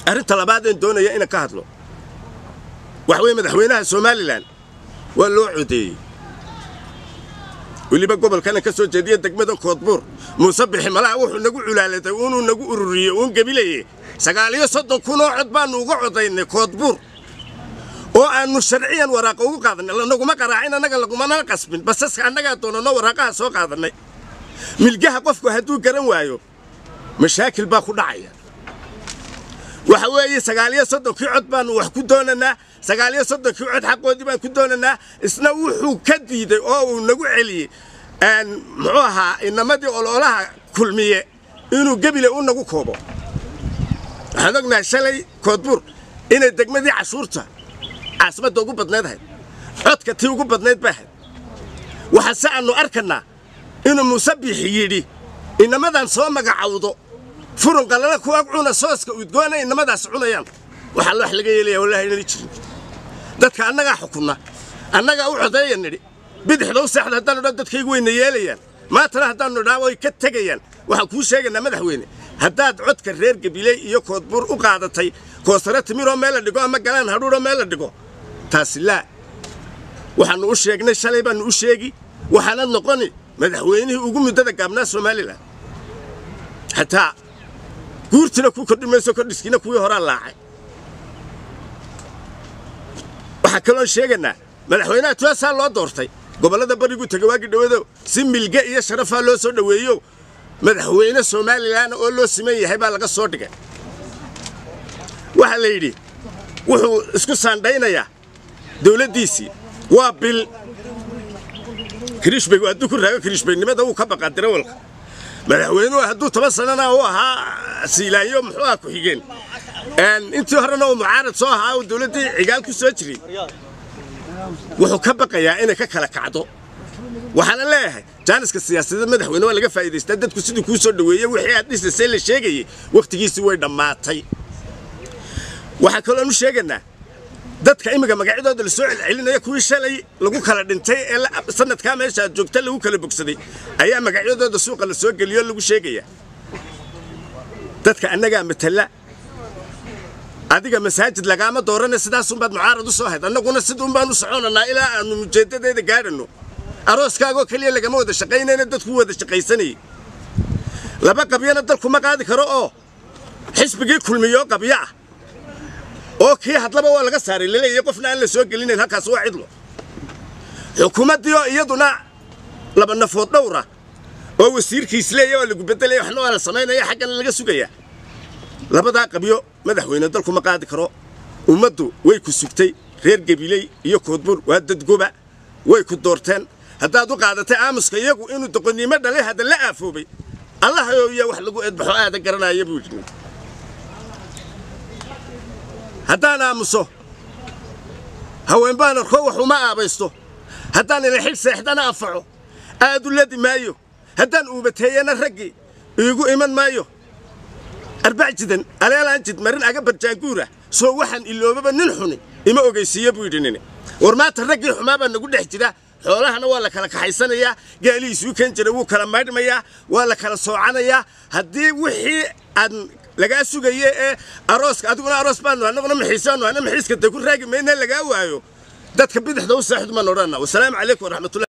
Arrinta labaad een doonaya inaan ka hadlo waxa weeye madaxweynaha Somaliland waa loo codeeyey, weliba gobolkana ka soo jeediya degmada Koodbuur. Muuse Bixi malaha wuxuu nagu culaaladay uunuu nagu ururiyey uun gabilayey 39,000 oo cod baanu uga codaynay Koodbuur oo aanu sharciyan waraaqa ugu qaadanay. Lanaguma qaraacin, annaga lagumana qasbin, basaska annagaa doonano waraaqaha soo qaadanay. Milgaha qofku hadduu garan waayo mashaakil baa ku dhacaya. Waxa weeye 39-kii cod baanu wax ku doonanaa, 39-kii cod xaqoodii baan ku doonanaa. Isna wuxuu ka diiday oo uu nagu celiyey muxuu ahaa inamadii ololaha Kulmiye inuu Gebile u nagu koobo. Waxaan ognahay shalay Koodbuur inay degmadii cashuurta caasimadda ugu badnayd ahayd, codka tii ugu badnayd bay ahayd. Waxaase aannu arkanaa inuu Muuse Biixi yidhi inamadan soo magacawdo furun qalala ku ag cuna sooska udgoona inamadaas cunayaan. Waxaa wax laga yeelaya wallahi inaan jirin. Dadka annagaa xukunna, annagaa u codeeya nidhi bidixda u seexda haddaanu dhan dadkaygu wayna yeelayaan, maantana haddaanu dhaa way ka tegayaan. Waxaan kuu sheegaynaa madaxweyne, haddaad codka reer Gabiley iyo Koodbuur u qaadatay koosare timiroo meel la dhigo ama galaan hadhuudhoo meel la dhigo, taasi laa. Waxaannu u sheegnay shalay baannu u sheegi, waxaanad noqoni madaxweynihii ugu muddada gaabnaa Somaliland. Xataa guurtina ku kordhi mayso, kordhiskiina kuwii horaa laacay. Waxaa kaloon sheegaynaa madaxweynaha tuasaa loo doortay gobollada barigu tegay waagii dhawadow si milge iyo sharafaa loo soo dhoweeyo. Madaxweyne Somalilan oo loo siman yahay baa laga soo dhigay. Waxaa la yidhi wuxuu isku saandhaynayaa dawladdiisii waa bil kiriishbay hadduu ku raago kiriishbaynimada wuu ka baqaa dirawalka. Madaxweynuhu hadduu 10 sanana uu ahaa Siilaanyo muxuu ah ku xigeen, intii horena uu mucaarad soo ahaa oo dawladdii cigaal ku soo jiray, wuxuu ka baqayaa inay ka kala kacdo. Waxaana leeyahay jaaniska siyaasadeed madaxweyne waa laga faa'iidaystaa. Dadku sidii kuu soo dhoweeyey wixii aad dhisaysay la sheegayey wakhtigiisii way dhammaatay. Waxaa kaloonu sheegaynaa dadka imika magacyadooda la soo celcelinaya kuwii shalay lagu kala dhintay ee sanadkaa meesha aad joogta lagu kala bogsaday ayaa magacyadooda suuqa la soo geliyo lagu sheegaya. Dadka annagaa matala, adiga masaajid lagaama doorana, sidaasunbaad mucaarad u soo hayd, annaguna siduun baan u soconanaa ilaa aanu ujeeddadeeda gaadhanno. Arooskaagoo keliya lagama wada shaqaynayna, dadku wada shaqaysanayay. Laba qabyana dalku ma qaadi karo oo xisbigii Kulmiyoo qabyo ah oo kii hadlaba waa laga saaray laleeyahay, qofna aan la soo gelinayn, halkaas waa cidlo. Xukuumaddii oo iyaduna laba nafood dhowra oo wasiirkiis leeyahay waa lagu beddelaya, waxna waa la samaynaya, xaggana laga sugaya. Labadaa qabyo madaxweyne dalku ma qaadi karo. Ummaddu way ku sugtay, reer Gabiley iyo Koodbuur waa dadgoba, way ku doorteen. Haddaad u qaadatay aamuska iyagu inuu doqonnimo dhalay hadda la aafoobay, allahayow iyo wax lagu eedbaxo aada garanaya buu yidhi. Haddaan aamuso haween baan arko wax uma aabaysto, haddaan ila xil seexdana anfaco aad u ladi maayo, haddaan uubateeyana raggii iigu iman maayo. Arbac jidan aleelaan jid marin aga barjaanguura soo waxaan iloobaba nin xuni ima ogeysiiye buu yidhi nini. War maanta raggii xumaa baa nagu dhex jira. Xoolahana waa la kala kaxaysanayaa, gaalihiisuu keen jiray wuu kala maydhmayaa, waa la kala soocanayaa. Haddii wixii aan lagaa sugaye ee arooska adiguna aroos baanu annaguna maxiisaanu ana maxiiska dee ku raagi mayna lagaa waayo, dadka bidixda u saaxid maan odhanaa. Wasalaamu calaykum waraxmatullahi.